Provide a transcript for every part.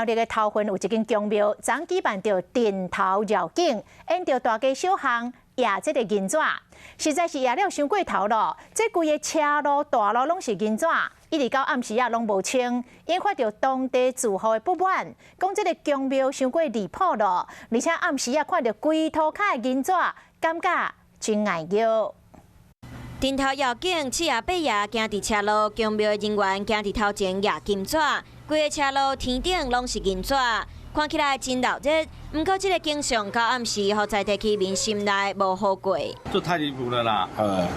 熱的頭份有一間宮廟，昨舉辦著陣頭繞境，沿著大街小巷掖這个銀紙，實在是掖了傷過頭咯。這規个車路大路攏是銀紙，一直到暗時仔攏無清，引發著當地住戶的不滿，講這个宮廟傷過離譜咯，而且暗時仔看著規塗跤的銀紙，感覺真礙尿。陣頭繞境，七爺八爺行佇車路，宮廟的人員行佇頭前掖金紙，規个車路天頂攏是銀紙，看起來真熱鬧。毋過這个景象到暗時，予在地居民心內無好過。這太離譜了啦！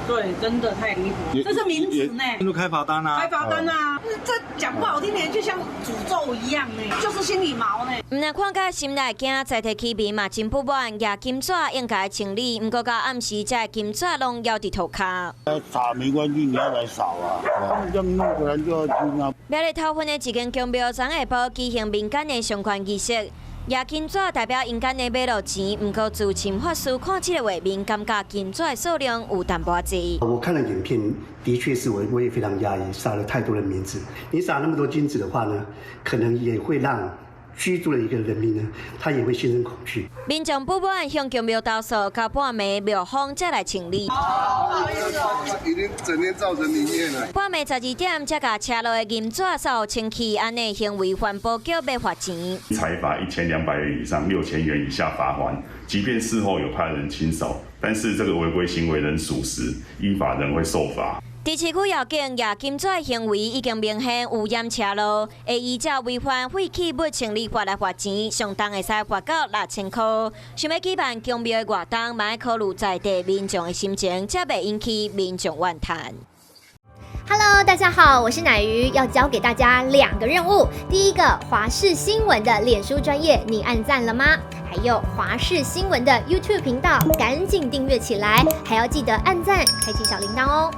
對，真的太離譜。這是冥紙呢，都開罰單啊！開罰單啊！這講不好聽點，就像詛咒一樣呢，就是心裡毛呢。毋但看甲心內驚，在地居民嘛真不滿，掖金紙應該清理，毋過到暗時，這金紙攏猶佇塗跤。灑沒關係，你要來掃啊！他們這樣弄過來就要清啊。苗栗頭份的一間宮廟，昨下晡舉行民間的相關儀式。掖金紙代表陰間的欲落錢，毋過資深法師看這个畫面，感覺金紙的數量有淡薄濟。我看了影片，的確是我也非常訝異，撒了太多的冥紙。你撒那麼多金紙的話呢，可能也會讓居住的一個人民呢，他也會心生恐懼。民眾不滿向宮廟投訴，到半暝廟方才來清理。已經整天造成靈驗了。半暝12點，才共車路的銀紙掃清去，按呢行為環保局欲罰錢。裁罰1200元以上6000元以下罰鍰，即便事後有派人清掃，但是這個違規行為仍屬實，依法仍會受罰。佇市區繞境掖金紙行為已經明顯污染車路，會依照違反廢棄物清理法來罰錢，上重會使罰到6000箍。想欲舉辦宮廟的活動，嘛愛考慮在地民眾的心情，才袂引起民眾怨嘆。 Hello，大家好，我是乃瑜，要交給大家兩個任務。第一個，華視新聞的臉書專頁，你按讚了嗎？還有華視新聞的 YouTube 頻道，趕緊訂閱起來，還要記得按讚，開啟小鈴鐺哦。